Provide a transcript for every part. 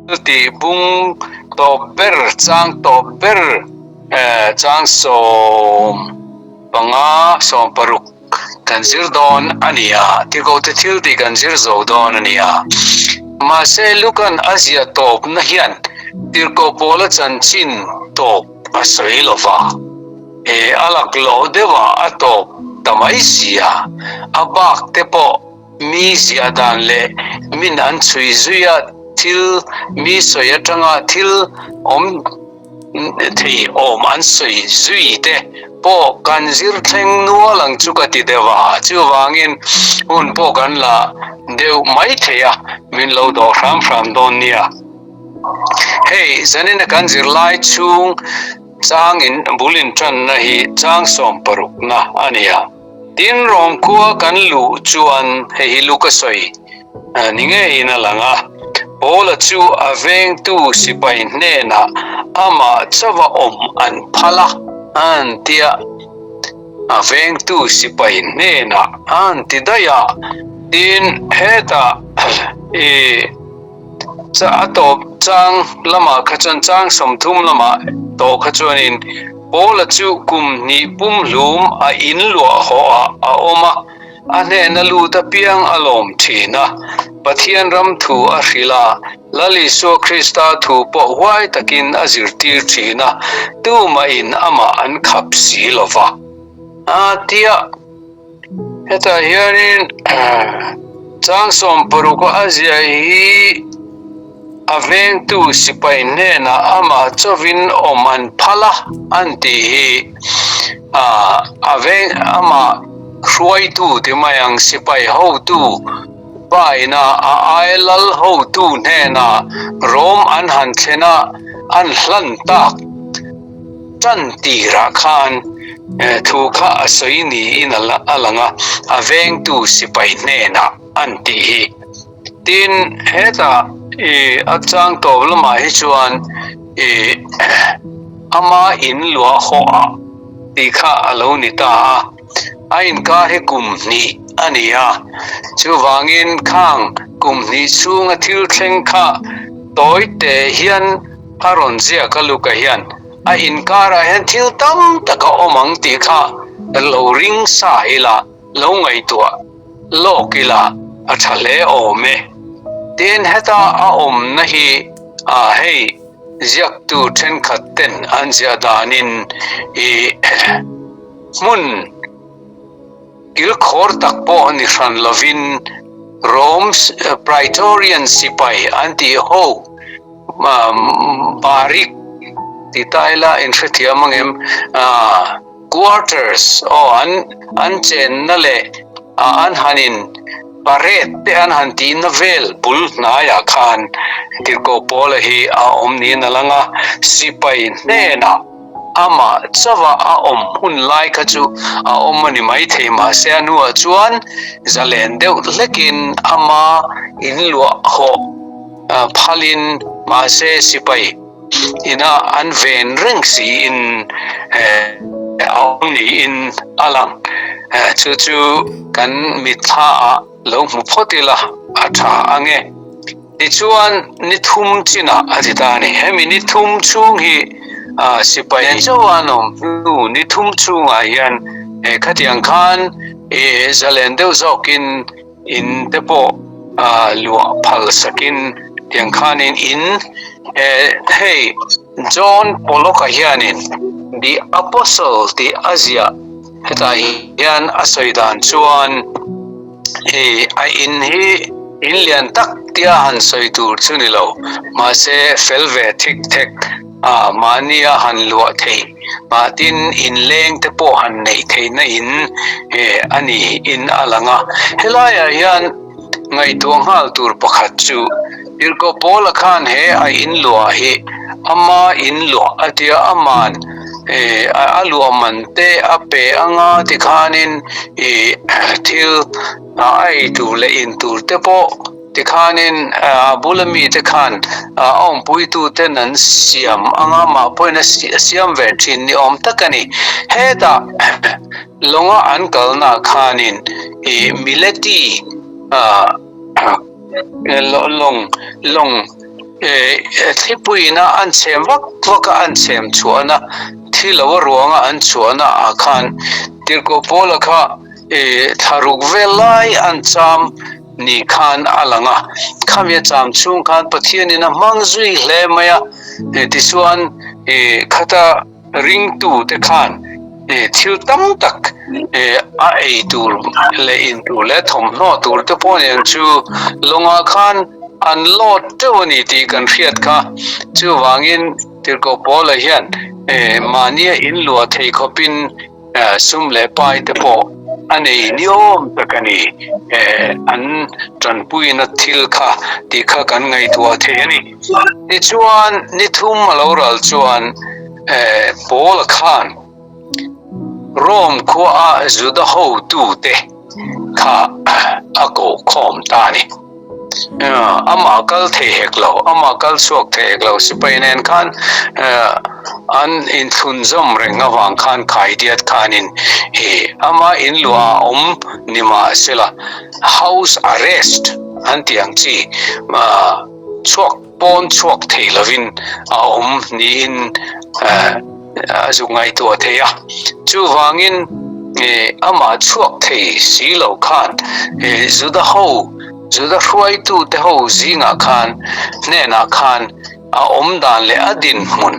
Tih bung tawp ber, chang tawp ber, chang 15, 16 kan zir dawn a ni a, Tirhkohte thil tih kan zir zo dawn a ni a. Mahse, Lukan a ziah tawpna hian Tirhkoh Paula chanchin tawp a sawi lo va, a laklawh deuhah a tawp ta mai si a, a bak te pawh Mi ziah dan leh min an chhui zui a, thil mi sawi atanga thil awm thei awm an sawi zui te pawh kan zir thleng nual ang chu ka ti deuh a, chuvangin hun pawh kan la deuh mai thei a, min lo dawh hram hram dawn nia. Hei, zanina kan zirlai chhung changin bul intanna hi chang sawmparukna a ni a. Tin, Rom khua kan luh chuan hei hi lu ka sawi ni ngeiin a lang a, Paula chu a vengtu sipai hnenah amah chauha awm an phal a, an ti a. A vengtu sipai hnenah an ti daih a. Tin, hetah i. A tawp chang lamah kha chuan chang 30 lamah tawh kha chuanin Paula chu kum hnih pumhlum a in luah hawhah a awm a, a hnehna lut apiang a lawm thin a. Pathian ram thu a hrilh a, Lal Isua Krista thu pawh huai takin a zirtir thin a, tumahin amah an khap si lo va. A tia. Hetah hianin chang 60 a ziah hi a vengtu sipai hnenah amah chawin awm an phal a an tih hi a veng amah hruaitu ti mai ang sipai hotu pa ina a ai lal hotu hnenah Rom an han thlen a an hlan tak. Tan tirah khan thu kha a sawi niin a lang a, a vengtu sipai hnenah an tih hi. Tin, hetah i a chang tawp lamah hi chuan i ama in luah hawhah tih kha a lo ni ta a, a inkar hi kum hnih a ni a, chuvangin khang kum hnih chhunga thil thleng kha tawi te hian A rawn ziak a Luka hian a inkarah hian thil tam tak a awm ang tih kha lo ring sa ila, lo ngaihtuah lawk ila a tha hle awm e. Tin, heta a awmna hi a hei ziaktu thenkhat ten an ziah danin i hmun kilkhawr tak pawh ni hran lovin Rome Praetorian sipai an tih ho Barik ti ta ila in hrethiam ang em? Quarters aw an an chenna leh an han in parade te an han tihna vel bul hnaiah khan Tirhkoh Paula hi a awm niin a lang a, sipai hnenah amah chauha a awm hun lai kha chu a awm a ni maithei mahse a hnuah chuan zalen deuh hlekin ama inluah hawh phalin mahse sipai ina an ven reng siin a awm niin a lang. Chu chu kan mitthlaah lo hmu phawt ila a tha ang e. Tichuan ni thum chinah a ti ta a ni. Hemi ni thum chhung hi sipai chauh an awm hnu ni thum chhungah hian khatiang khan zalen deuh zawkin In te pawh luah phal sakin tiang khanin in hei John Pollock-a hianin The Apostle tih a ziah hetah hian a sawi dan chuan hei a in hi in lian tak tia han sawi tur chu ni lo mahse fel ve thik thek A, mahnia han luah thei, mahtin inleng te pawh han neih theihna in a ni in a lang a. Helaiah hian ngaihtuah nghal tur pakhat chu Tirhkoh Paula khan he a inluah hi ama inluah a tia aman a luah man te a pe anga tikhanin thil a ei tur leh in tur te pawh Tikhanin a bula mite khan a awmpuituten an siam anga mah pawhin a siam ve thin ni awm tak a ni. Hetah lawnga an kalnaah khanin i Mileti lawng lawng. Thlipuiina an chhem vak vak a, an chhem chhuahna thi lo a ruanga an chhuahna ah khan Tirhkoh Paula kha thla ruk vel lai an cham ni khan a lang a. Khami a cham chhung khan Pathianin a hmang zui hle mai a, tichuan khata Ringtute khan thil tam tak a ei tur leh in tur leh thawmhnaw tur te pawh nen chu lawngah khan an lawt teuh a ni tih kan hriat kha. Chuvangin Tirhkoh Paula hian mahnia in luah thei khawpin sum leh pai te pawh a nei niawm tak a ni. An tanpuina thil kha tih kha kan ngaihtuah thei a ni. Tichuan, ni thum a lo ral chuan Paula khan Rome khuaa Juda hotute kha a koh khawm ta a ni. Amah kal thei hek lo, amah kal chhuak thei hek lo, sipai nen khan an inthlunzawm reng avang khan khaidiat khanin ama inluah a awm ni mahsela house arrest an tih ang chi chhuak pawn chhuak thei lovin a awm niin a zuk ngaihtuah thei a. Chuvangin amah chhuak thei si lo khan Juda ho, Juda hruaitute ho zingah khan hnenah khan a awm dan leh a dinhmun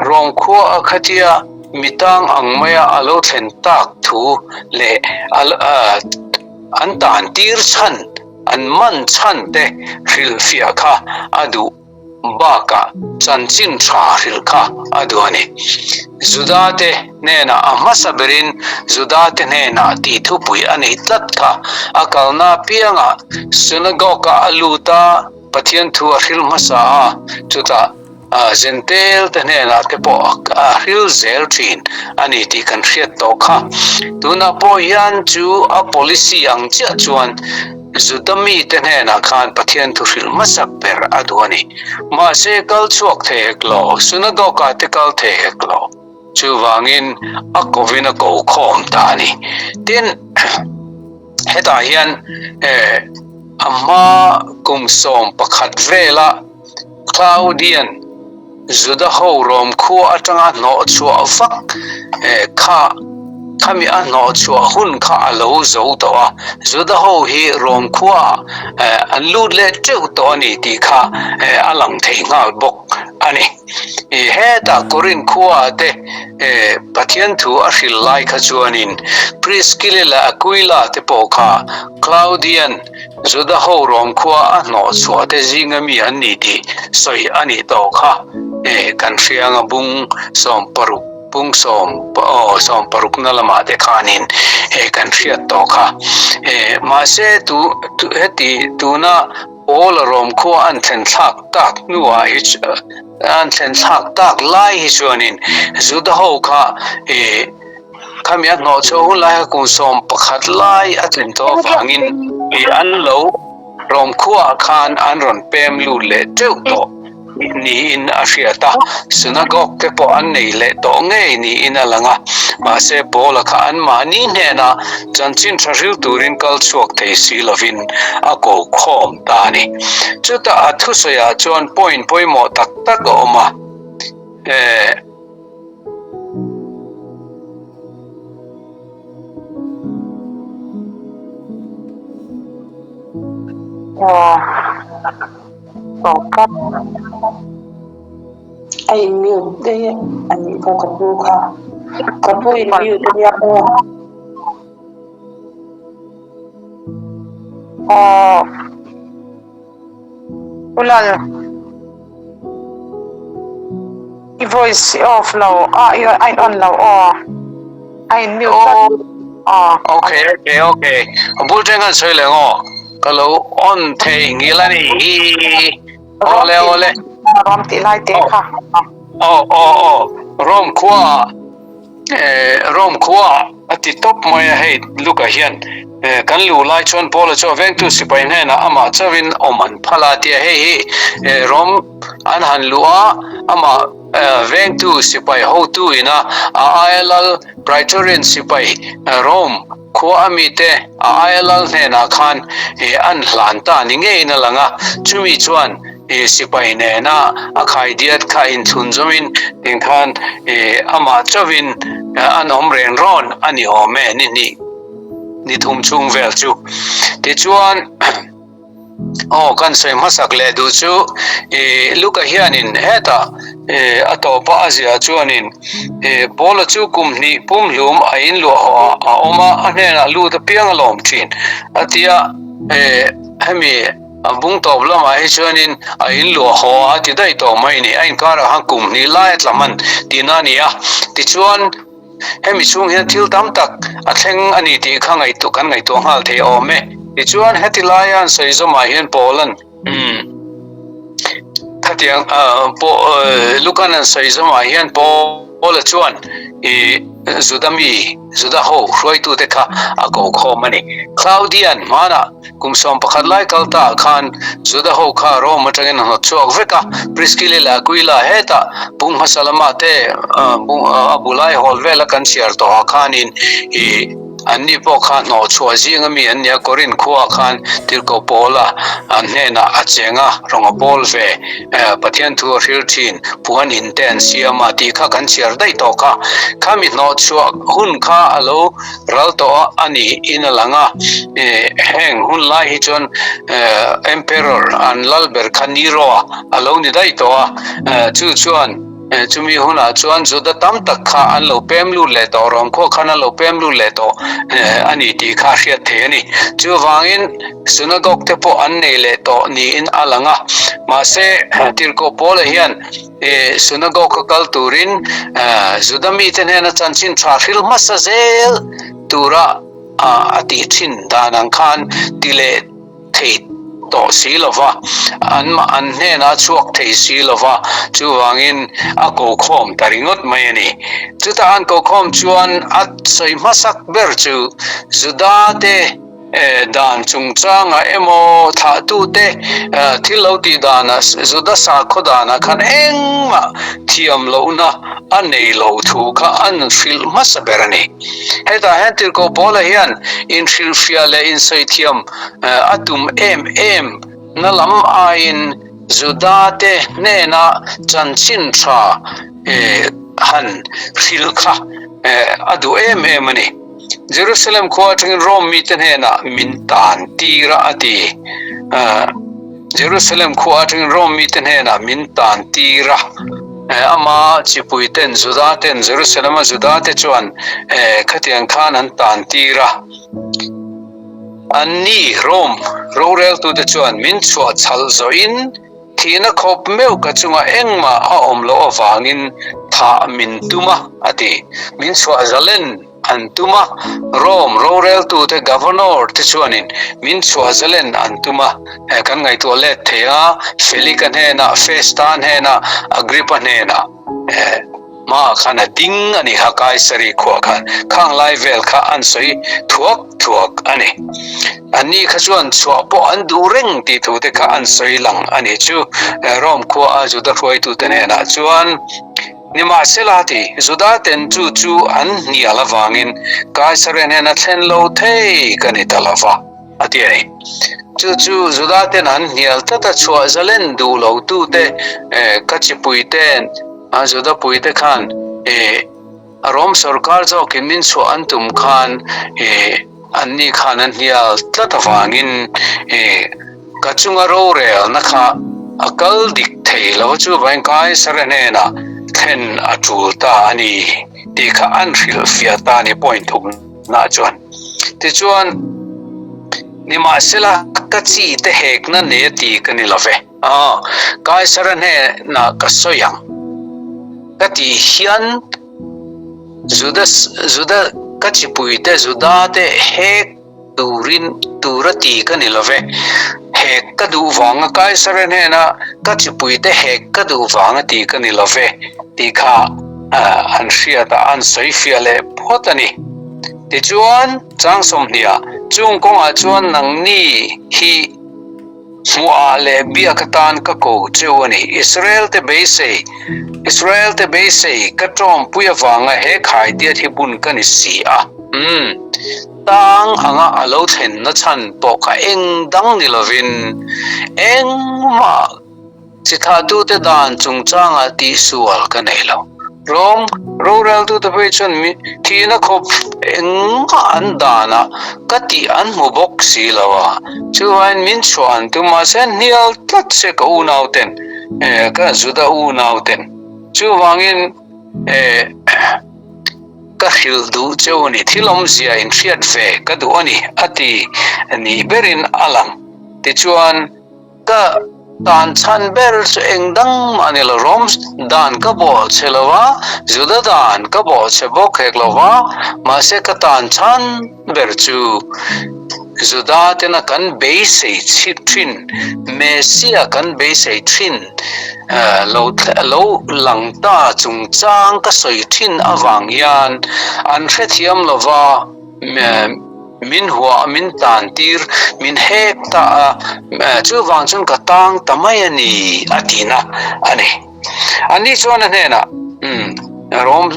Rom khua a khatia mi tang ang maia a lo thlen tak thu leh an tan tir chhan An man chhan te hrilhfiah kha a duh bakah chanchin tha hrilh kha a duh a ni. Juda te hnenah a hmasa berin Juda te hnenah tih thupui a nei tlat kha a kalna apiangah synagogue-ah a lut a, Pathian thu a hril hmasa a, chutah Zentel te hnenah te pawh a hril zel thin a ni tih kan hriat tawh kha. Tunah pawh hian chu a policy ang chiah chuan Juda mite hnenah khan Pathian thu hrilh hmasak ber a duh a ni. Mahse kal chhuak thei hek lo, synagogue-ah te kal thei hek lo. Chuvangin a kovin a ko khawm ta a ni. Tin, hetah hian a hma kum 11 vela Claudian Juda ho Rom khua atanga hnawh chhuah vak kha khami a hnawh chhuah hun kha a lo zo tawh a, Juda ho hi Rom khua ah an lut leh teuh tawh a ni tih kha a lang thei nghal bawk a ni. Hetah Korinth khua ah te Pathian thu a hril lai kha chuanin Priscilla leh Aquila te pawh kha Claudian Juda ho rawng khua a hnawh chhuah te zinga mi an ni tih sawi a nih tawh kha kan hrianga bung 16 bung sawm aw 16 na lamah te khanin kan hriat tawh kha. Mahse tu heti tuna Paula rawng khua an thlen thlak tak hnuah hi an thlen thlak tak lai hi chuanin Juda ho kha Khami a hnawh chhuah hun lai kha kum 11 lai a tlin tawh avangin ih an lo rawm khuaah khan an rawn pem lut leh teuh tawh niin a hriat a, synagogue te pawh an nei leh tawh ngei niin a lang a, mahse Paula kha anmahni hnenah chanchin tha hril turin kal chhuak thei si lovin a ko khawm ta a ni. Chutah a thusawiah chuan point pawimawh tak tak a awm a, eh. A in mute daih a nih kha ka pu kha. Ka pu in mute a nia aw. Aw. Ulal. I voice i off lo a i a in on lo aw a in mute tlat aw. Okay okay okay a bul teng an sawi leh ngaw ka lo on thei ngil a ni hi awle awle rom tih lai te kha aw aw aw rom khua Rome khua a ti tawp mai a, hei Luka hian kan luh lai chuan Paula chu a vengtu sipai hnenah amah chauhin awm an phal a tia, hei hi Rome an han luh a, amah vengtu sipai hotu ina a aia lal Praetorian sipai Rome khua a mite a aia lal hnenah khan an hlan ta ni ngeiin a lang a, chumi chuan. Sipai nena a khaidiat kha inthlunzawmin tin khan amah chauhin an awm reng rawn a ni awm e ni hnih ni thum chhung vel chu. Tichuan aw kan sawi hmasak leh duh chu Luka hianin hetah a tawpa a ziah chuanin Paula chu kum hnih pumhlum a inluah hawh a awm a, a hnenah lut apiang a lawm thin a tia hemi A bung tawp lamah hi chuanin a in luah haw a ti daih tawh mai ni. A inkarah khan kum hnih lai a tla hman tihna a ni a. Tichuan, hemi chhung hian thil tam tak a thleng a ni tih kha ngaihtuah kan ngaihtuah nghal thei awm e. Tichuan, heti laia an sawi zawmah hian Paula'n khatiang Luka'n an sawi zawmah hian Paula chuan i Juda mi, Juda ho hruaitute kha a ko khawm a ni. Claudian hmanah Kum 11 lai kal ta ah khan Juda ho kha Rome atangin a hnawt chhuak vek a, Priskili leh Aquila hetah bung hmasa lamah te a bu lai hawl vela kan chhiar tawh ah khanin ih anni pawh kha hnawh chhuah zing ami an nia, Korinth khua ah khan Tirhkoh Paula an hnenah a cheng a, rawng a pawl ve, Pathian thu a hril thin, puan in te an siam a tih kha kan chhiar daih tawh kha. Khami hnawh chhuah hun kha a lo Ral tawh a ni in a lang a, heng hun lai hi chuan Emperor an lal ber kha Nero a lo ni daih tawh a, chu chuan chumi hunah chuan Juda tam tak kha an lo pem lut leh tawh, Rom khua khan an lo pem lut leh tawh a ni tih kha a hriat thei a ni. Chuvangin Synagogue te pawh an nei leh tawh niin a lang a, mahse Tirhkoh Paula hian Synagogue a kal turin Juda mite hnena chanchin tha hril hmasa zel tura a tih thin dan ang khan ti leh thei tawh si lo va, an an hnenah a chhuak thei si lo va, chuvangin a kokhawm ta ringawt mai a ni. Chutah an kokhawm chuan a sawi hmasak ber chu Juda te Dan chungchangah emaw thlahtute thil lo tih danah Juda sakhaw danah khan engmah thiam lohna a nei lo thu kha an hrilh hmasa ber a ni. Hetah hian Tirhkoh Paula hian inhrilhfiah leh insawithiam a tum em em na lam aiin Judate hnena chanchin tha han hrilh kha a duh em em a ni. Jerusalem khua atangin Rome mite hnenah min tan tir a, a ti. Jerusalem khua atangin Rome mite hnenah min tan tir a. Ama chipui ten, Juda ten, Jerusalem a Juda te chuan khatiang khan an tan tir a. Anni Rome roreltute chuan min chhuah chhalh zawhin Thihna khawp meuh ka chungah engmah a awm loh avangin thah min tum a, a ti. Min chhuah zalen an tum a, Rome roreltute, governor, te chuanin min chhuah zalen an tum a, kan ngaihtuah let thei a, Felika hnenah, Festa hnenah, Agrippa hnenah. Hmaah khan a ding a ni kha Kaisari khuah khan khang lai vel kha an sawi thuak thuak a ni. Anni kha chuan chhuah pawh an duh reng tih thu te kha an sawi lang a ni chu Rome khua a Juda hruaitute hnenah chuan Nimahsela ti Juda ten chu chu an hnial avangin Kaisari hnena thlen lo thei ka ni ta lo va a ti a ni. Chu chu Juda ten an hnial tlat a chhuah zalen duh lo tute ka chipui ten A Juda puite khan eh Rom sorkar zawkin min chhuah an tum khan eh anni khan an hnial tlat avangin eh ka chunga rorelna kha a kal dik thei lo chuvangin Kaisara hnenah thlen a tul ta a ni tih kha an hrilhfiah ta a ni point thumna chuan. Tichuan, nimahsela ka chi te hekna nei a ti ka ni lo ve. Aw, Kaisara hnenah ka sawi ang ka tih hian Judas, Juda, ka chipuite Judate hek turin tur a ti ka ni lo ve. Hek ka duh vanga Kaisara hnena ka chipuite hek ka duh vanga ti ka ni lo ve tih kha an hriat a, an sawi fiah leh phawt a ni. Tichuan, chang 20ah, chung kawngah chuan nangni hi Hmuhah leh biak atan ka ko cheu a ni. Israel-te beisei, Israel-te beisei ka tawngpui avanga he khaidiat hi bun ka ni si a. Umm, tang anga a lo thlenna chhan pawh kha eng dang ni lovin engmah. Chi thlahtute dan chungchangah tihsual ka nei lo. Rom roreltute phei chuan mi thihna khawp engmah an danah ka tih an hmu bawk si lo a, chuvangin min chhuah an tum mahse hnial tlat se ka unauten, ka Juda unauten. Chuvangin ka hrilh duh cheu a ni, thil awmzia inhriat ve ka duh a ni a ti ni berin a lang. Tichuan. Ka tan chhan ber chu eng dang mah ni lo, Rom dan ka bawh che lo va, Juda dan ka bawh che bawk hek lo va, mahse ka tan chhan ber chu Juda tena kan beisei chhit thin, Messia kan beisei thin lo lo lang ta chungchang ka sawi thin avang hian an hrethiam lo va. Min huah, min tan tir, min hek ta a, chuvang chuan ka tang ta mai a ni, a ti na a ni. Anni chuan a hnenah, Umm, Rom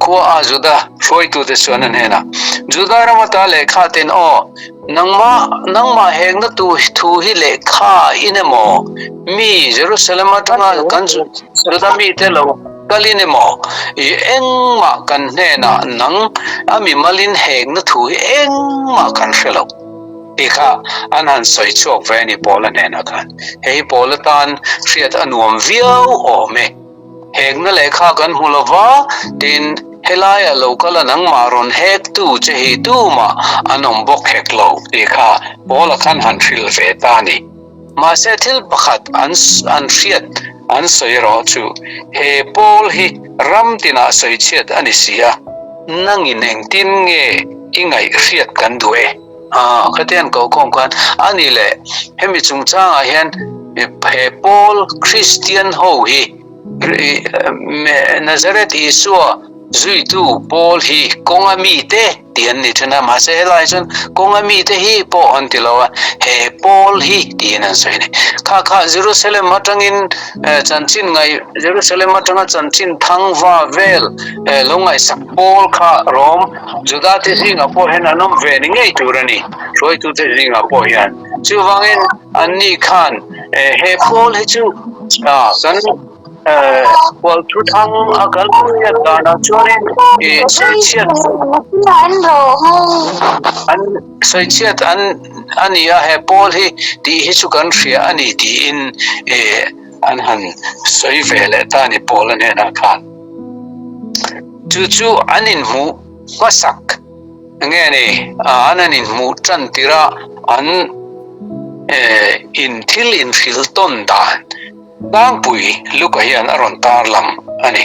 khua a Juda hruaitute chuan a hnenah, Juda ram ata lehkha ten aw, nangmah, nangmah hekna tu thu hi lehkha in emaw, mi Jerusalem atanga kan Juda mite lo Kalin emaw, i engmah kan hnenah nang a mimalin hekna thu hi engmah kan hre lo tih kha an han sawi chhuak ve a ni Paula hnenah khan. Hei hi Paula tan hriat a nuam viau awm e. Hekna lehkha kan hmu lo va, tin, helaiah lo kal a nangmah rawn hektu che hi tumah an awm bawk hek lo tih kha Paula khan han hrilh ve ta a ni. Mahse thil pakhat an an hriat an sawi erawh chu he pawl hi ram tinah sawi chhiat a ni si a, nangin engtin nge i ngaih hriat kan duh e? Aw, khatiang an koh khawm khan a ni le, hemi chungchangah hian he pawl Kristian ho hi Nazareth Isua zuitu pawl hi kawnga mite tih an ni thin a, mahse helai chuan kawnga mite hi pawh an ti lo a, he pawl hi tiin an sawi a ni. Kha kha Jerusalem atangin chanchin ngaih Jerusalem atanga chanchin thangva vel lo ngaihsak pawl kha Rom Juda te zingah pawh hian an awm ve ni ngei tur a ni, hruaitute zingah pawh hian. Chuvangin anni khan he pawl hi chu kan Kual thu thang a kal hriat danah chuanin i sawichhiat an sawichhiat an a ni a, he pawl hi tih hi chu kan hria a ni tiin i an han sawi ve leh ta a ni Paula hnenah khan. Chu chu an inhmuh hmasak nge ni an an inhmuh tan tirh a an in thil inhrilh tawn dan Tlangpui Luka hian a rawn tar lang a ni.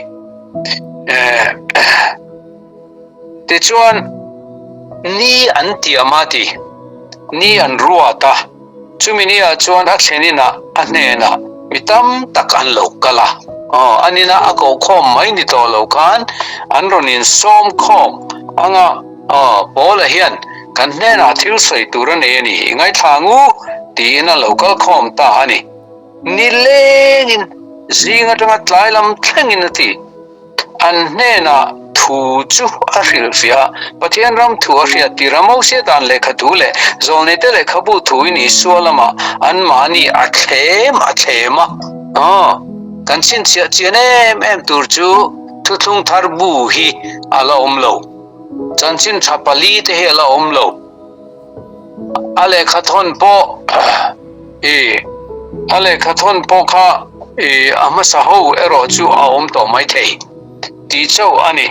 Tichuan, ni an tiam a ti, ni an ruat a, chumi ni ah chuan a thlen inah a hnenah mi tam tak an lo kal a. Aw, an inah a koh khawm mai ni tawh lo khan an rawn insawm khawm ang a, aw, Paula hian kan hnenah thil sawi tur a nei a ni, i ngaithla ang u, tiin a lo kal khawm ta a ni. Nilengin zing atanga tlai lam thlengin a ti. An hnenah thu chu a hrilhfiah a, Pathian ram thu a hriat tir a, Mosia dan lehkha thu leh Zawlneite lehkhabu thuin Isua lamah anmahni a thlem a thlem a. Aw, kan chhinchhiah chian em em tur chu Thuthlung Thar bu hi a la awm lo. Chanchin tha palite hi a la awm lo. A lehkha thawn pawh i a lehkha thawn pawh kha i a hmasa ho erawh chu a awm tawh mai thei tih chauh a ni.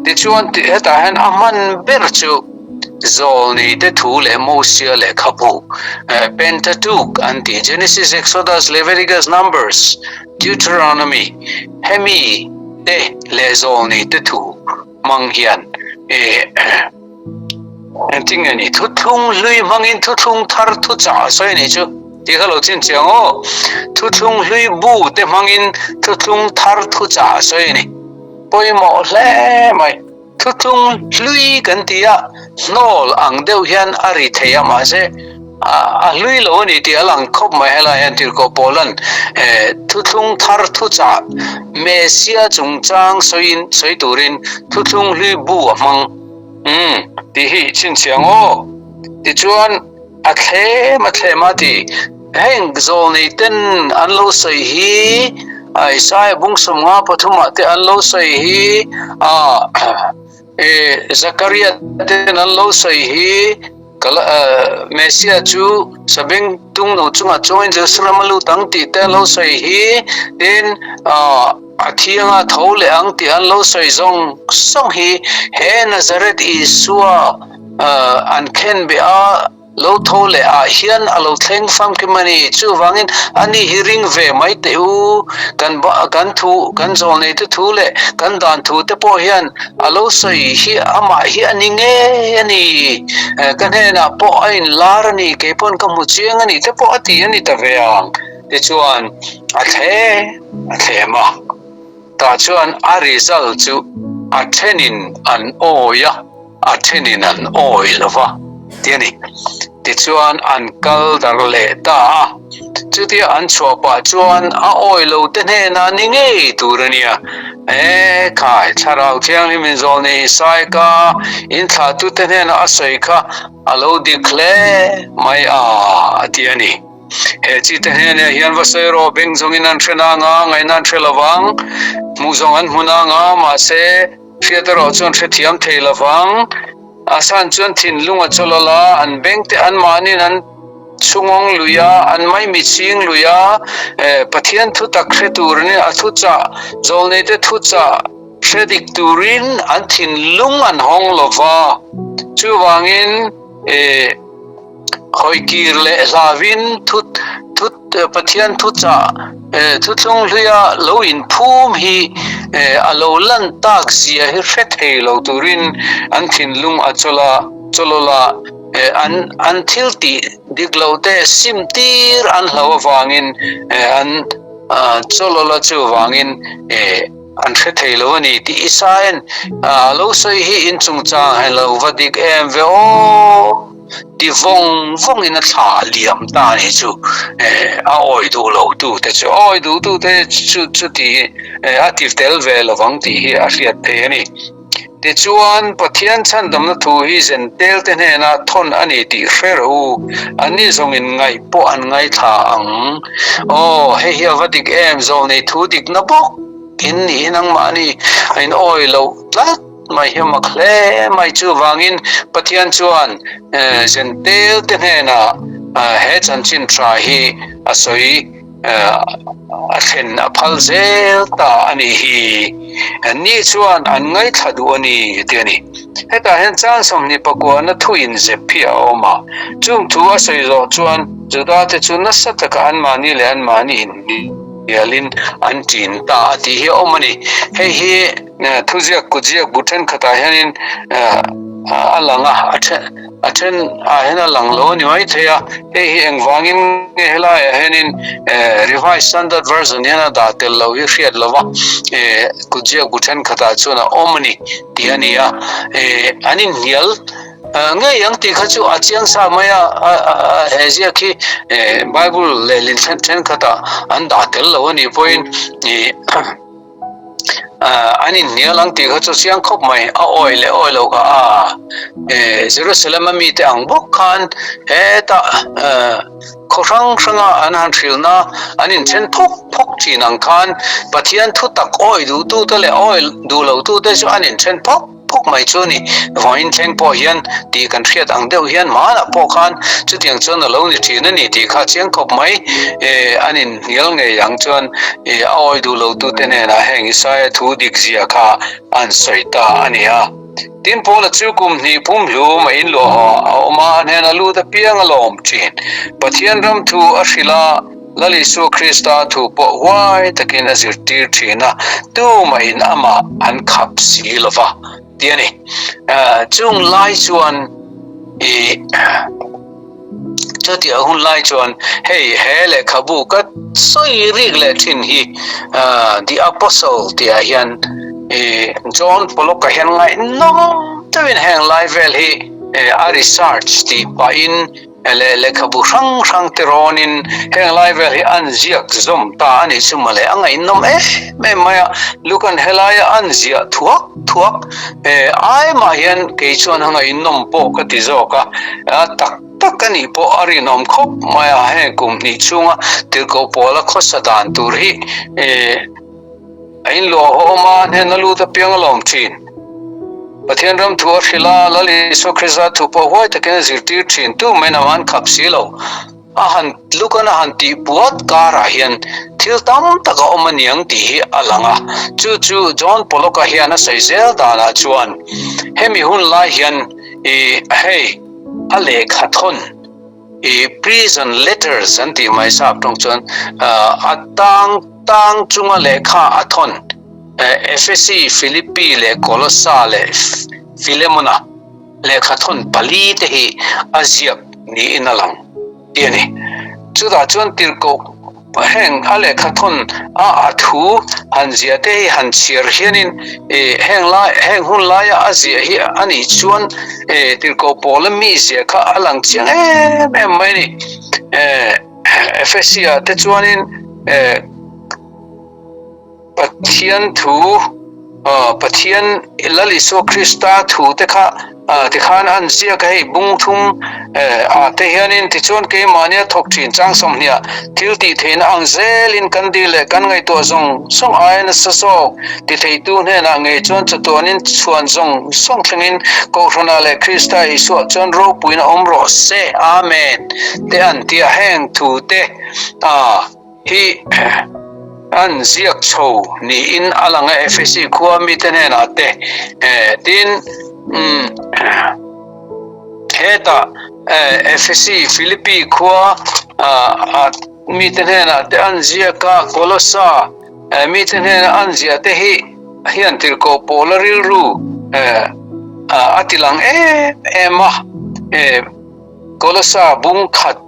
Tichuan hetah hian a hman ber chu Zawlneite thu leh Mosia lehkhabu Pentateuch an tih Genesis, Exodus, Leviticus, Numbers, Deuteronomy hemi te leh Zawlneite thu hmang hian i Engtin nge ni? Thuthlung hlui hmangin thuthlung thar thuchah a sawi a nih chu tih kha lo chhinchhiah ang aw. Thuthlung hlui bu te hmangin thuthlung thar thuchah a sawi a ni. Pawimawh hle mai. Thuthlung hlui kan ti a, hnawl ang deuh hian a ri thei a mahse a hlui lo a ni tih a lang khawp mai. Helai hian Tirhkoh Paula'n thuthlung thar thuchah Messia chungchang sawiin sawi turin thuthlung hlui bu a hmang. Umm, tih hi chhinchhiah ang aw. Tichuan, a thlem a thlem a ti. Heng zawlnei ten an lo sawi hi Isaiah bung 53 ah te an lo sawi hi Zakaria ten an lo sawi hi Messiah chu sabeng tung no chungah chuangin Jerusalem a lut ang tih te an lo sawi hi tin a thianga tho leh ang tih an lo sawi zawng zawng hi he Nazareth Isua an khenbeh a. Lo tho leh ah hian a lo thleng famkim a ni. Chuvangin ani hi ring ve mai teh u. Kan kan thu, kan zawlneite thu leh kan dan thu te pawh hian a lo sawi hi amah hi a ni ngei a ni. Ka hnenah pawh a inlar a ni, kei pawn ka hmu chiang a ni te pawh a ti a ni ta ve ang. Tichuan a thlem a thlem a. Tah chuan a result chu a thenin an awi a, a thenin an awi lo va ti a ni. Tichuan an kal darh leh ta a, chutia an chhuah pah chuan a awi lo te hnenah ni ngei tur a nia. E khai, Thlarau Thianghlim in zawl nei Isai ka in thlahtute hnenah a sawi kha a lo dik hle mai a, a ti a ni. He chi te hnenah hian va sawi rawh, beng zawngin an hre nang a, ngaihna an hre lovang, hmuh zawng an hmu nang a, mahse hriat erawh chuan hrethiam thei lovang. A san chuan thinlung a chawl alh a, an beng te anmahniin an chhungawng lui a, an maimichhing lui a, Pathian thutak hre turin a thuchah, zawlneite thuchah hre dik turin an thinlung an hawng lova, chuvangin Hawikir leh hlavin thu thu Pathian thuchah thuthlung hluia lo inphum hi a lo lan tak zia hi hre thei lo turin an thinlung a chawl a, chawlawl a, an an thil tih dik lo te sim tir an hlau avangin an chawlawl a chuvangin An hre thei lo a ni tih Isaia'n a lo sawi hi in chungchang a lo va dik em ve aw ti vawng vawngin a thla liam ta a nih chu. A awi duh lo tute chu a awi duh tute chu chuti a ti tel ve lovang tih hi a hriat thei a ni. Tichuan, Pathian chhandamna thu hi Zentelte hnenah thawn a ni tih hre rawh u, anni zawngin ngaih pawh an ngaithla ang. Aw, hei hi a va dik em, zawlnei thu dikna bawk in nih hi nangmahni a in awi loh tlat mai hi a mak hle mai. Chuvangin Pathian chuan Zentelte hnenah he chanchin tha hi a sawi. a thlen a phal zel ta a nih hi. Ni chuan an ngaithla duh a ni ti a ni. Hetah hian chang 24 na thu inzep hi a awm a. Chung thu a sawi zawh chuan Juda te chu nasa taka anmahni leh anmahni inhnialin an ṭin ta a tih hi a awm a ni. Hei hi thuziak kutziak bu ṭhenkhatah hianin a lang a, a ṭhen. A then ah hian a lang lo a ni mai thei a, hei hi engvangin nge helaiah hianin Revised Standard Version hian a dah tel lo hi hriat lo va, kutziak bu thenkhatah chuan a awm a ni tih a ni a, an inhnial ngei ang tih kha chu a chiang sa mai a, he ziak hi Bible lehlin thenkhatah an dah tel lo a nih pawhin. An inhnial ang tih kha chu chiang khawp mai, a awi leh awi lo kha a Jerusalem a mite ang bawk khan hetah khaw hrang hranga an han hrilhna an inthen phawk phawk thin ang khan Pathian thu tak awi duhtute leh awi duh lotute chu an inthen phawk phawk mai chu a ni. Vawiin thleng pawh hian tih kan hriat ang deuh hian hmanah pawh khan chutiang chuan a lo ni thin a ni tih kha chiang khawp mai. An inhnial ngei ang chuan a awi duh lo tute hnenah heng Isaia thu dik zia kha an sawi ta a ni a. Tin, Paula chu kum hnih pumhlum a inluah a awm a, a hnenah lut apiang a lawm thin. Pathian ram thu a hrilh a. Lal Isua Krista thu pawh huai takin a zirtir thin a, tumahin amah an khap si lo va, ti a ni. Chung lai chuan i chutiah hun lai chuan hei he lehkhabu ka sawi rik leh thin hi The Apostle tihah hian i John Pollock-a hian ngaihnawm deuhin heng lai vel hi a research tih pahin leh lehkhabu hrang hrang te rawnin heng lai vel hi an ziak zawm ta a nih chu mawle, a ngaihnawm em em mai a, Lukan helaia an ziah thuak thuak ai mah hian kei chuan a ngaihnawm pawh ka ti zawk a, a tak. tak a nih pawh a rinawm khawp mai a, heng kum hnih chhunga tirhkoh pawla khawsa dan tur hi a inluahawm a, hnen a lut apiang a lawm thin. Pathian ram thu a hrilh a, Lal Isua Krista thu pawh huai takin a zirtir thin, tu maiin amah an khap si lo. A han lukan a han tih puat karah hian thil tam tak a awm a niang tih hi a lang a, chu chu John Pollock-a hian a sawi zel danah chuan hemi hun lai hian i hei a lehkha thawn i prison letters an tih mai sap tawng chuan a tang tang chunga lehkha a thawn Ephesi, Philippi leh Kolossa leh Philemona Lehkha thawn pali te hi a ziak niin a lang tih a ni. Chutah chuan tirhkoh heng a lehkha thawn a a thu han ziah te hi han chhiar hianin ih heng lai heng hun laia a ziah hi a nih chuan ih tirhkoh pawla mi ziah kha a lang chiang em em mai a ni. Ephesia te chuanin eh. Pathian thu, Pathian Lal Isua Krista thu te kha tikhan an ziak a hei bung thum ah te hianin tichuan keimahnia thawk thin chang sawmhniah thil tih theihna ang zelin kan dil leh kan ngaihtuah zawng zawng aia nasa zawk ti theitu hnenah ngei chuan chatuanin chhuan zawng zawng thlengin Kohhranah leh Krista Isuah chuan ropuina awm rawh se. Amen te an ti a heng thu te a. Hi an ziak chho niin a lang a, Efesi khua mite hnenah te tin hetah Efesi, Philippi khua mite hnenah te an ziak a, Kolossa mite hnena an ziah te hi hian tirhkoh Paula rilru a ti lang em em a. Kolossa bung khat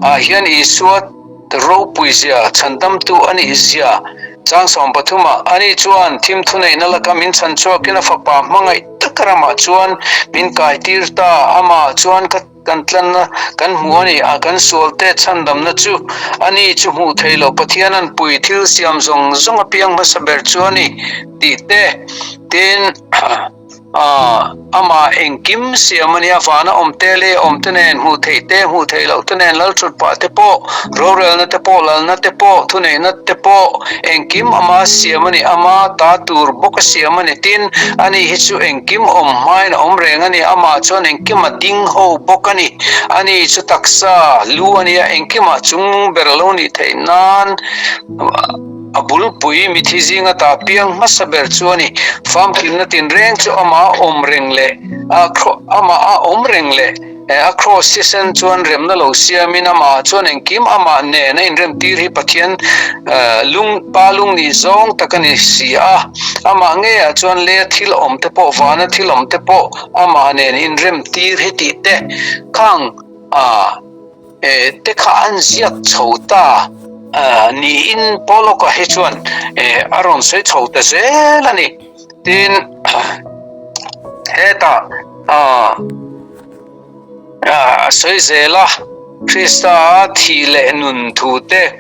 ah hian Isua ropui zia, chhandamtu a nih zia chang 13 ah ani chuan thim thuneihna laka min chhan chhuakin a fapa hmangaih tak ramah chuan min kaitir ta, amah chuan ka kan tlanna kan hmu a ni a, kan sualte chhandamna chu ani chu hmuh theih loh Pathian an pui thil siam zawng zawng apiang hmasa ber chu a ni tih te tin. Amah engkim siam a nia, vana awm te leh awm te nen, hmuh theih te, hmuh theih loh te nen, lal thut pah te pawh, rorelna te pawh, lalna te pawh, thuneihna te pawh, engkim ama siam a ni, ama ta tur bawk a siam a ni. Tin, ani hi chu engkim awm hmain a awm reng a ni, amah chuan engkim a ding ho bawk a ni. Ani chu taksa lu a nia, engkimah chung ber a lo nih theih nan, A bulpui mithi zinga ta piang hmasa ber chu a ni. Famkimna tinreng chu amah a awm reng leh amah a awm reng leh a kraws thisen chuan remna lo siamin amah chuan engkim amah nen a inremtir hi Pathian lung pa lung nih zawng tak a ni si a. Amah ngeiah chuan lei a thil awm te pawh vana thil awm te pawh amah nen inremtir hi tih te khang a te kha an ziak chho ta niin Pollock-a hi chuan a rawn sawi chho ta zel a ni. Tin, hetah a sawi zel a, Krista thih leh nun thu te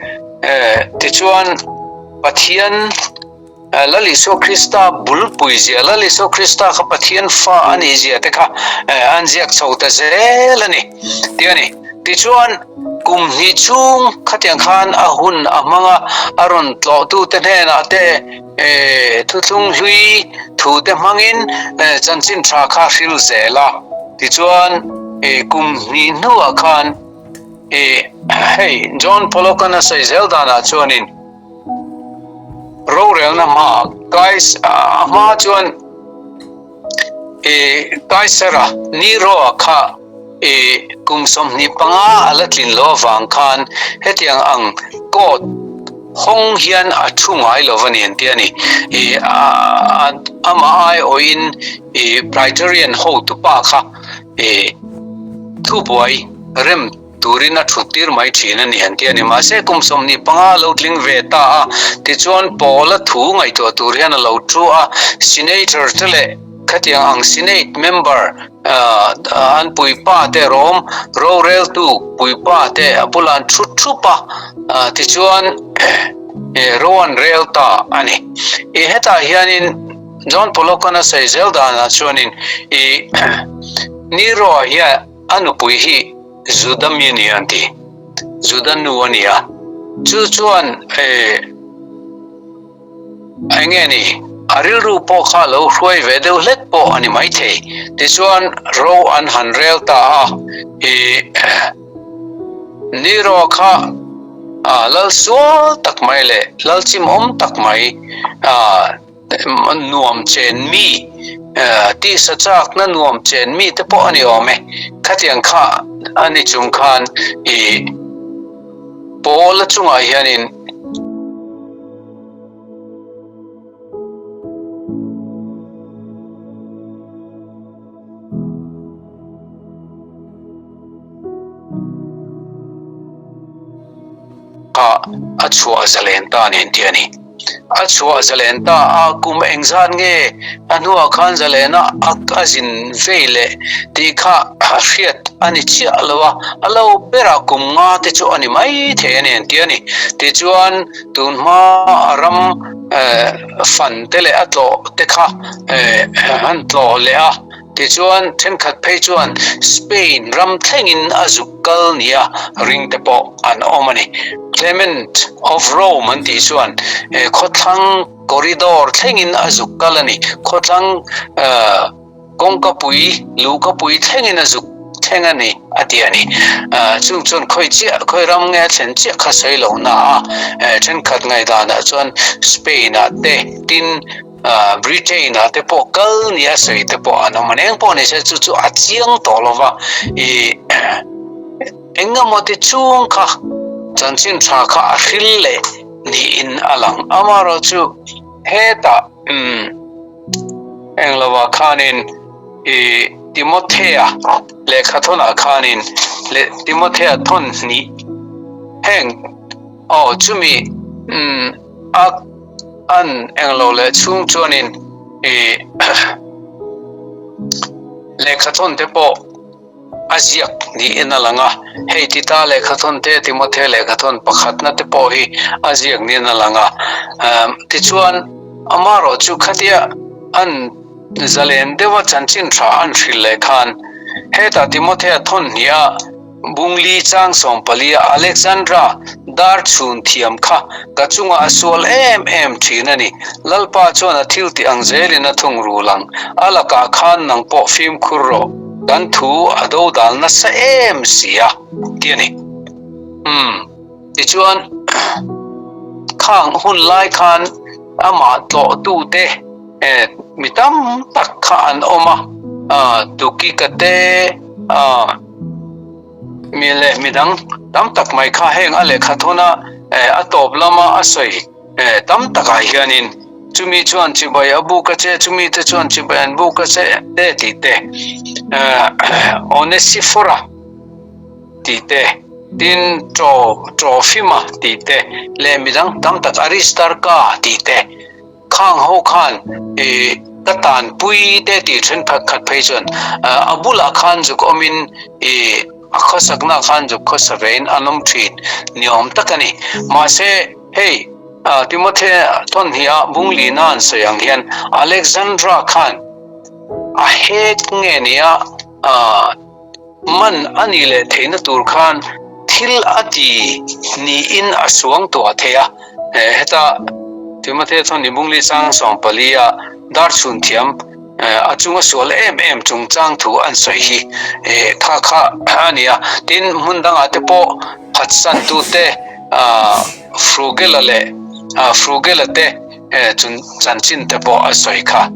tichuan Pathian Lal Isua Krista bulpui zia, Lal Isua Krista kha Pathian fa a nih zia te kha an ziak chho ta zel a ni tih a ni. Tichuan, kum hnih chhung khatiang khan a hun a hmang a, a rawn tlawhtute hnenah te thuthlung hlui thu te hmangin chanchin tha kha hril zel a. Tichuan, kum hnih hnuah khan hei John Pollock-a'n a sawi zel danah chuanin, Rorelna hma Kais a hma chuan i Kaisara Nero-a kha i kum 25 a la tlin lo avang khan hetiang ang court hawng hian a thu ngai lo va ni an ti a ni. I amah aiawhin i Praetorian hotupa kha i thubuai rem Turin a thut tir mai thin a ni an ti a ni. Mahse, kum 25 a lo tling ve ta a, tichuan Paula thu ngaihtuah tur hian a lo thu a, Senator te leh khatiang ang Senate member an puipa te Rome roreltu puipa te a bulah an thu thup a, tichuan ro an rel ta a ni. I hetah hianin John Pollock-an a sawi zel danah chuanin i Nero-a hian a nupui hi. Juda mi a ni an ti. Juda nu a ni a. Chu chuan eh eng nge ni a rilru pawh kha lo hruai ve deuh hlek pawh a ni maithei. Tichuan ro an han rel ta a, ih Nero kha lal sual tak mai leh lal chimawm tak mai nuam chen mi tisa chakna nuam chen mi te pawh a ni awm e. Khatiang kha a ni chung khan ih Paula chungah hianin Kha a chhuah zalen ta nen tih a ni. A chhuah zalen ta a, kum engzat nge a hnuah khan zalena a zin vei leh tih kha hriat a ni chiah lo a, a lo berah kum nga te chu a ni mai thei a ni an ti a ni. Tichuan tunhma a ram fan te leh a tlawh te kha an tlawh leh a. Tichuan, thenkhat phei chuan Spain ram thlengin a zuk kal nia ring te pawh an awm a ni. Clement of Rome an tih chuan khawthlang corridor thlengin a zuk kal a ni. Khawthlang kawngkapui, luhkapui thlengin a zuk thleng a ni a ti a ni. Chung chuan khawi chiah, khawi ram nge a thlen chiah kha sawi lo na a, thenkhat ngaihdanah chuan Spain-ah te, tin, Britain ah te pawh kal nia sawi te pawh an awm a, eng pawh ni se chu chu a chiang tawh lo va, ih engemaw ti chung kha chanchin tha kha a hril leh niin a lang. Amaherawhchu hetah umm englo ah khanin ih Timothea lehkha thawnah khanin leh Timothea thawn hnih heng aw chumi umm a An englo leh chhung chuanin i lehkhathawn te pawh a ziak niin a lang a, hei Tita lehkhathawn te, Timothea lehkhathawn pakhatna te pawh hi a ziak niin a lang a. Tichuan, amaherawh chu khatia an zalen deuha chanchin tha an hrilh leh khan hetah Timothea thawn hniha Bungli chang sawmpalia Alexandra dar chhun thiam kha ka chungah a sual em em thin a ni. Lalpa chuan a thil tih ang zelin a thung rul ang. A lakah khan nang pawh fimkhur rawh, kan thu a dodal nasa em si a, ti a ni. Umm, tichuan khang hun lai khan amah tlawhtute mi tam tak kha an awm a, Tukika te, Mi leh midang tam tak mai kha heng a lehkha thawna a tawp lama a sawi tam takah hianin chumi chuan chibai a buk a che, chumi te chuan chibai an buk a che te tih te, Onesifora tih te, tin Trofima tih te leh midang tam tak Aristarka tih te. Khang ho khan i ka tanpui te tih then khat khat phei chuan a bulah khan zuk awmin i a khawsakna khan zuk khawsa vein an awm thin ni awm tak a ni. Mahse hei Timothy thawn hi a bunglina an sawi ang hian Alexandra khan a hek nge nia Man a nih leh theihna tur khan thil a ti niin a suang tuah thei a. Heta Timothea chuan Nibungli chang 14 a dar chhun thiam a chunga sual em em chungchang thu an sawi hi kha kha a ni a. Tin, hmun dangah te pawh phatsantute Frugela leh Frugela te chanchin te pawh a sawi kha.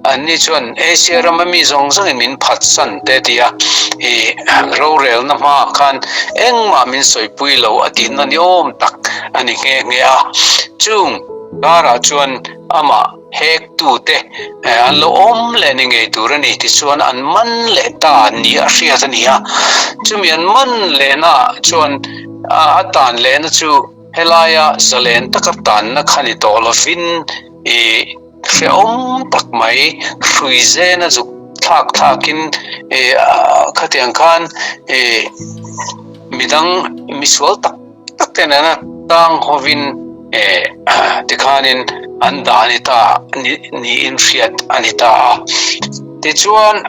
Anni chuan Asia rama mi zawng zawngin min phatsan te ti a, i rorelna hmaah khan engmah min sawipui lo a tihna ni awm tak a ni nghe nghe a. Chung karah chuan amah hektute an lo awm leh ni ngei tur a ni tichuan an man leh ta ni a hriat a ni a. Chumi an man lehnaah chuan a tan lehna chu helaia zalen taka tanna kha ni tawh lovin i Hrehawm tak mai, hrui zena zuk thlak thlakin khatiang khan midang misual tak tak te nena tang hovin tikhanin an dah a ni ta niin hriat a ni ta a. Tichuan.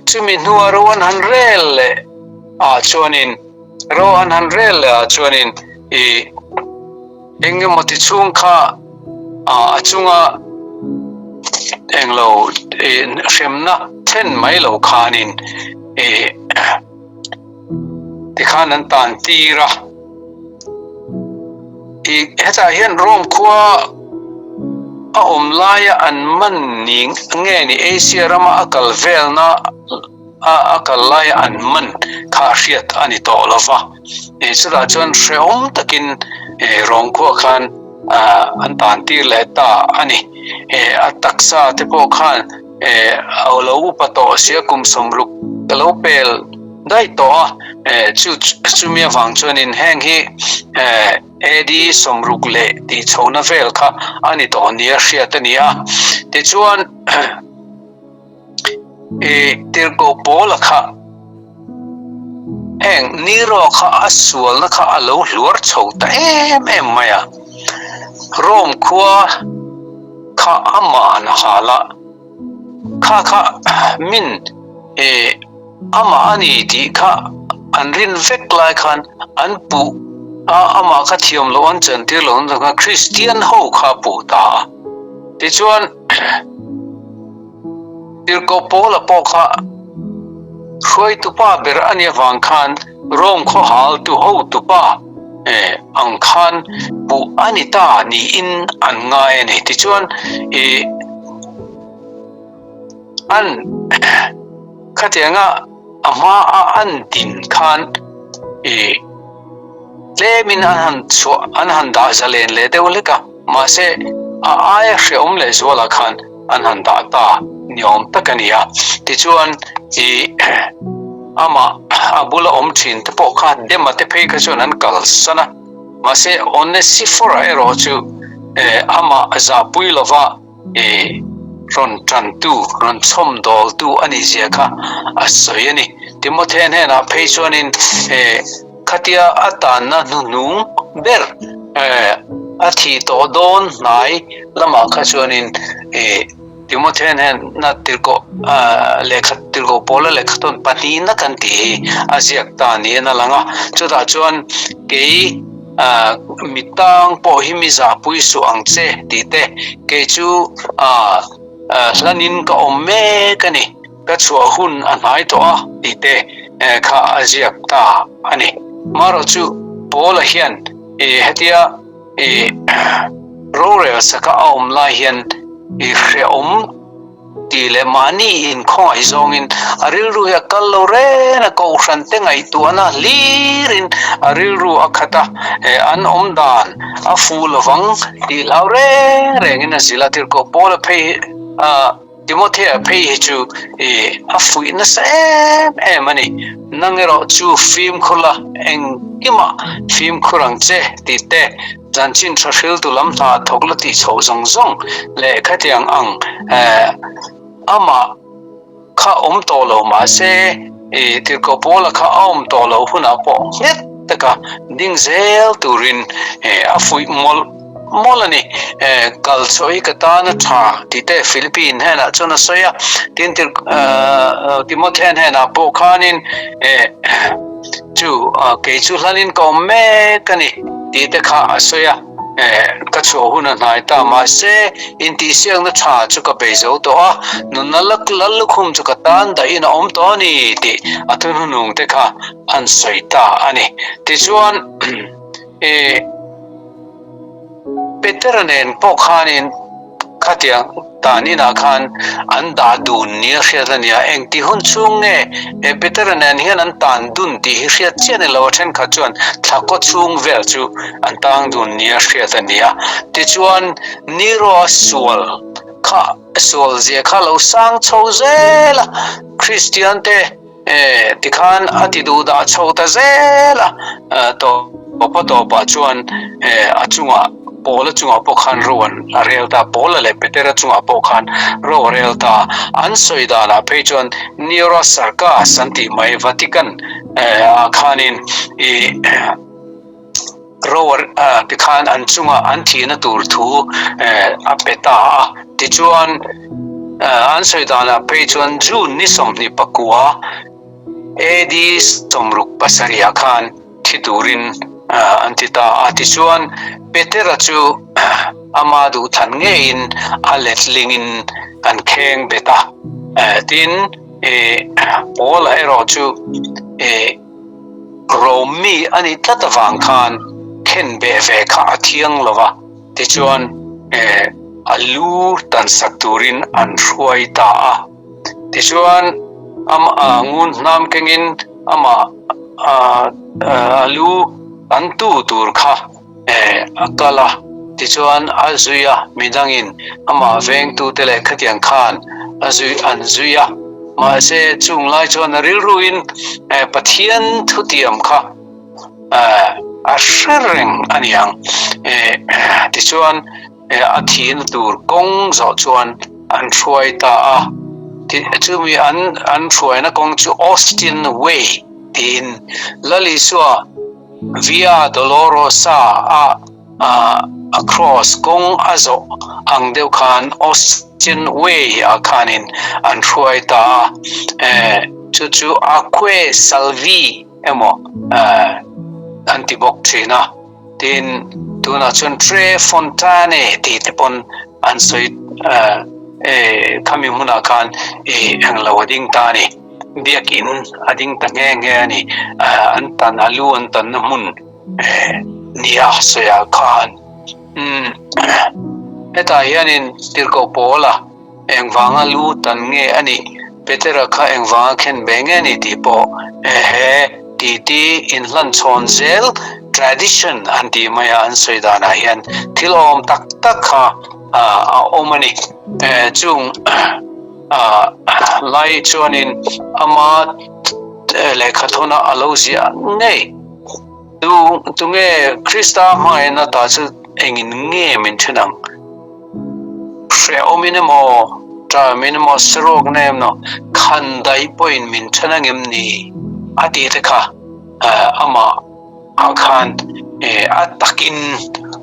Chumi hnua ro an han rel leh ah chuanin ro an han rel leh ah chuanin i eng emaw ti chhung kha a chunga englo hremna thlen mai lo khanin i tikhan an tan tir a. I hetah hian Rome khua a awm laia an man ni nge ni Asia rama a kal velna a a kal laia an man kha hriat a ni tawh lo va. I chutah chuan hrehawm takin Rome khua khan an tan tir leh ta a ni. A taksa te pawh khan a lo upa tawh sia kum 60 a lo pel daih tawh a, chu chumi avang chuanin heng hi AD 60 leh tih chhohna vel kha a ni tawh nia hriat a ni a. Tichuan Tirhkoh Paula kha heng Nero kha a sualna kha a lo hluar chho ta em em mai a, Rome khua kha amah a hal a, kha kha min amah a ni tih kha an rin vek lai khan an puh a, amah kha thiam loh an chantir loh an kha Kristian ho kha a puh ta a. Tichuan Tirhkoh Paula pawh kha hruaitupa ber a nih avang khan Rome khaw haltu hotupa ang khan puh a ni ta niin an ngai a ni. Tichuan ih an khatianga a hma a an din khan ih tlemin an han chhuah an han dah zalen leh deuh hlek a, mahse a aia hrehawm leh zualah khan an han dah ta ni awm tak a ni a. Tichuan ih amah a bula awm thin te pawh kha Dema te phei kha chuan an kalsan a, mahse Onesifora erawh chu amah zahpui lova I rawn tantu, rawn chhawmdawltu a nih zia kha a sawi a ni. Timothea hnenah phei chuanin khatia a tanna hnuhnung ber a thih tawh dawn hnai lamah kha chuanin Timothea hnena tirhkoh lehkha tirhkoh Paula lehkhathawn pahnihna kan tih hi a ziak ta niin a lang a. Chutah chuan kei Mi tang pawh hi mi zahpui suh ang che tih te, kei chu hlanin ka awm mek a ni, ka chhuah hun a hnai tawh a tih te kha a ziak ta a ni. Marawh chu Paula hian hetia rorel saka a awm lai hian hrehawm Tih leh mahni inkhawngaih zawngin a rilru hi a kal lo reng a, kohhran te ngaihtuahna hlirin a rilru a khat a, an awm dan a fuh lovang tih hlau reng rengin a zilh a, Tirhkoh Paula phei hi Timothea phei hi chu a fuih nasa em em a ni. Nang erawh chu fimkhur la, engkimah fimkhur ang che tih te Chanchin tha hriltu lam hna thawk la tih chhoh zawng zawng leh khatiang ang amah kha awm tawh lo mahse i Tirhkoh Paula kha a awm tawh loh hunah pawh nghet taka ding zel turin a fuih mawlh mawlh a ni. Kal chhuah hi ka tan a tha tih te Philippine hnenah chuan a sawi a, tin Timothea hnenah pawh khanin Chu kei chu hlanin ka awm mek a ni tih te kha a sawi a, ka chhuah hun a hnai ta mahse intihsiakna tha chu ka bei zo tawh a, nunna lal lukhum chu ka tan dahin a awm tawh a ni tih a thununung te kha an sawi ta a ni. Tichuan i. Petera nen pawh khanin khatiang tan inah khan an dah dun nia hriat a nia, engti hun chhung nge he Petera nen hian an tan dun tih hi hriat chiah ni lo a, thenkhat chuan thla kaw chhung vel chu an tang dun nia hriat a nia. Tichuan Nero-a sual kha sual zia kha lo sang chho zel a, Kristian te E, tikhan a ti duh dah chho ta zel a, tawpa tawpah chuan e, a chungah Paula chungah pawh khan ro an a rel ta, Paula leh Petera chungah pawh khan ro a rel ta. An sawi danah phei chuan Neora Sarkas an tih mai Vatican ah khanin i ro a tikhan an chungah an thihna tur thu a pe ta a. Tichuan. An sawi danah phei chuan June ni 29 AD 67 ah khan thi turin an ti ta a. Tichuan Petera chu ama duhthan ngeiin a letlingin an kheng bet a. Tin, Paula erawh chu Rom mi a nih tlat avang khan khen beh ve kha a thiang lo va. Tichuan a lu tansak turin an hruai ta a. Tichuan amah ngun hnam kengin amah a lu an tu tur kha a kal a. Tichuan a zui a, midangin amah vengtute leh khatiang khan a zui an zui a. Mahse chung lai chuan a rilruin Pathian thutiam kha a hre reng a ni ang. Tichuan a thihna tur kawng zawh chuan an hruai ta a. Chumi an an hruaina kawng chu Austin Way tiin Lal Isua Via Dolorosa a a cross kawng a zawh ang deuh khan Austin Way ah khanin an hruai ta a. Chu chu Aquae Salvi emaw an ti bawk thin a, tin tunah chuan Tre Fontane tih te pawn an sawi khami hmunah khan englo a ding ta a ni, biakin a ding ta nghe nghe a ni, an tan a lu an tanna hmun nia sawiah khan hetah hianin Tirhkoh Paula Engvanga lu tan nge a nih? Petera kha engvanga khen ve nge a nih tih pawh he titi inhlanchhawn zel tradition an tih maia an sawi danah hian thil awm tak tak kha a awm a ni. Chung lai chuanin ama lehkhathawnah a lo ziah ngei. Tunge Krista hmangaihna ta chu engin nge min then ang? Hrehawmin emaw, ṭamin emaw, saruakna emaw khan daih pawhin min ṭhen angem ni? A tih te kha amah ah khan a takin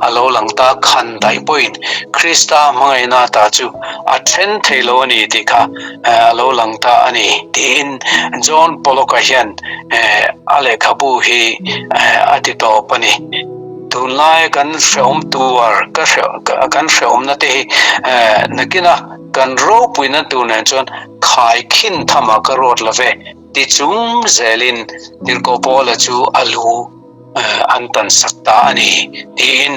a lo lang ta, khan daih pawhin Krista hmangaihna ta chu a ṭhen thei lo a ni tih kha a lo lang ta a ni tiin John Pollock-a hian a lehkhabu hi a ti tawp a ni. Tunlai kan hrehawm tuar ka kan hrehawmna te hi nakina kan ropuina tur nen chuan khaikhin thama ka ruat lo ve ti chung zelin Tirhkoh Paula chu a lu an tan sak ta a ni tiin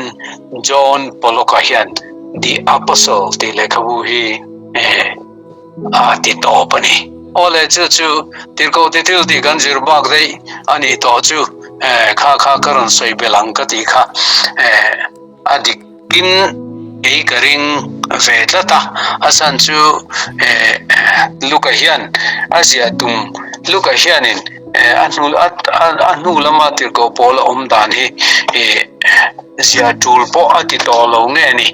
John Pollock-a hian The Apostle tih lehkhabu hi a ti tawp a ni. Awle chu chu tirhkoh ti thil tih kan zir bak daih a nih tawh chu kha kha ka rawn sawi belh ang ka tih kha a dik in kei ka ring ve tlat a, a chhan chu Luka hian a ziah tum Luka hianin a hnu a hnu lama tirhkoh pawl a awm dan hi ziah tul pawh a ti tawh lo nge ni.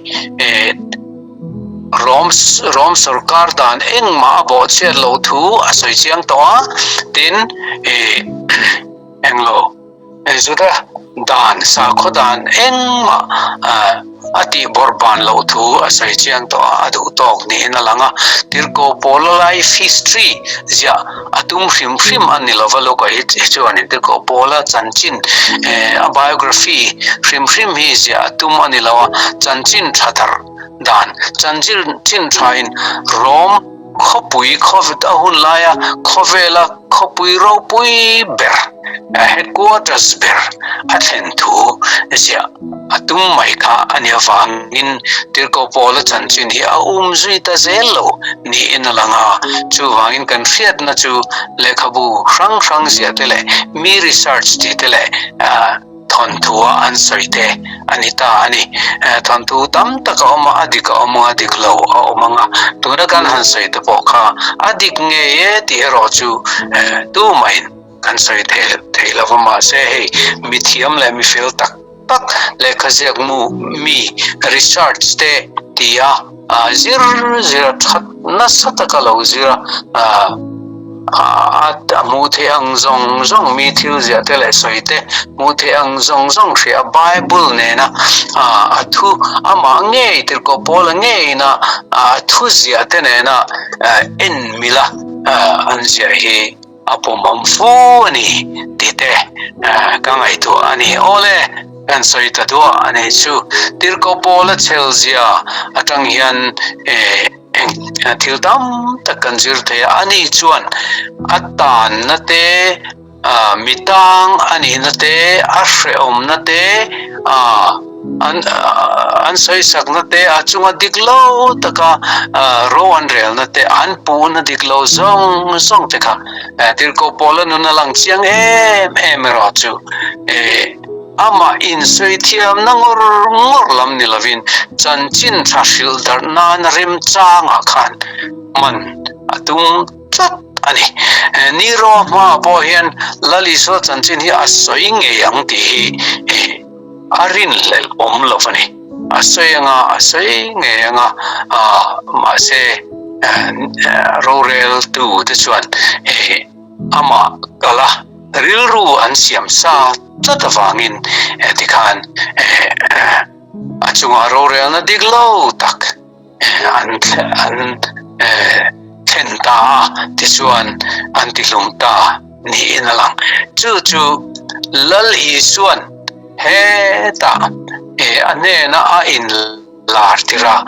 Rom Rom sorkar dan engmah a bawhchhiat loh thu a sawi chiang tawh a, tin ih englo Juda dan sakhaw dan engmah a tih bawrh ban loh thu a sawi chiang tawh a, a duh tawk niin a lang a. Tirhkoh Paula life history ziah a tum hrim hrim a ni lova Luka hi chuanin Tirhkoh Paula chanchin a biography hrim hrim hi ziah a tum a ni lo a, chanchin tha darh dan chanchin thain Rom khawpui a hun laia khawvela khawpui ropui ber headquarters ber a thlen thu ziah a tum mai kha a nih avangin Tirhkoh Paula chanchin hi a um zui ta zel lo niin a lang a, chuvangin kan hriatna chu lehkhabu hrang hrang ziah te leh mi research tih te leh thawnthu a an sawi te a ni ta a ni. Thawnthu tam tak a awm a, a dik a awm ang a, dik lo a awm ang a, tuna kan han sawi te pawh kha a dik ngei e tih erawh chu tumahin kan sawi thei thei lo va, mahse hei mithiam leh mifel tak tak lehkha ziak mu mi research te ti a zir zir a that nasa taka lo zir a. A hmuh theih ang zawng zawng mi thil ziah te leh sawi te hmuh theih ang zawng zawng hria a Bible nena a thu amah ngei tirhkoh Paula ngeina a thu ziah te nena en mila an ziah hi a pawmawm fu a ni tih te ka ngaihtuah a ni. Awle, kan sawi ta duah a nih chu. Tirhkoh Paula chhel zia atang hian Eng thil tam tak kan zir thei a, ani chuan a tanna te, mi tang a nihna te, a hrehawmna te, an an sawisakna te, a chunga dik lo taka ro an relna te, an puhna dik lo zawng zawng te kha Tirhkoh Paula nun a lang chiang em em erawh chu. Amah insawi thiamna ngawr ngawr lam ni lovin chanchin tha hrilh darh nana remchangah khan hman a tum tlat a ni. Nero hmaah pawh hian Lal Isua chanchin hi a sawi ngei ang tih hi a rinhlelh awm lo a ni. A sawi anga a sawi ngei anga mahse roreltute chuan amah kala rilru an siam sa tlat avangin tikhan a chungah rorelna dik lo tak an an thlen ta a, tichuan an tihlum ta niin a lang. Chu chu Lal Isuan hetah a hnena a in lar tirh a,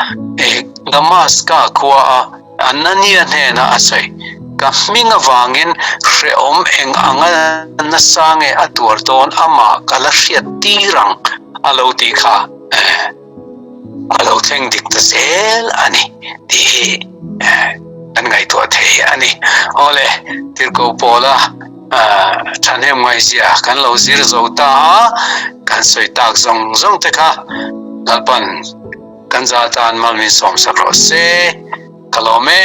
Damaska khua a Anania hnena a sawi, Ka hming avangin hrehawm eng anga nasa nge a tuar dawn amah ka la hriat tir ang a lo tih kha a lo thleng dik ta zel a ni tih hi kan ngaihtuah thei a ni. Awle, Tirhkoh Paula thahnem ngaihzia kan lo zir zo ta a, kan sawi tak zawng zawng te kha Lalpan kan za tan mal min sawm sak rawh se, ka lawm e.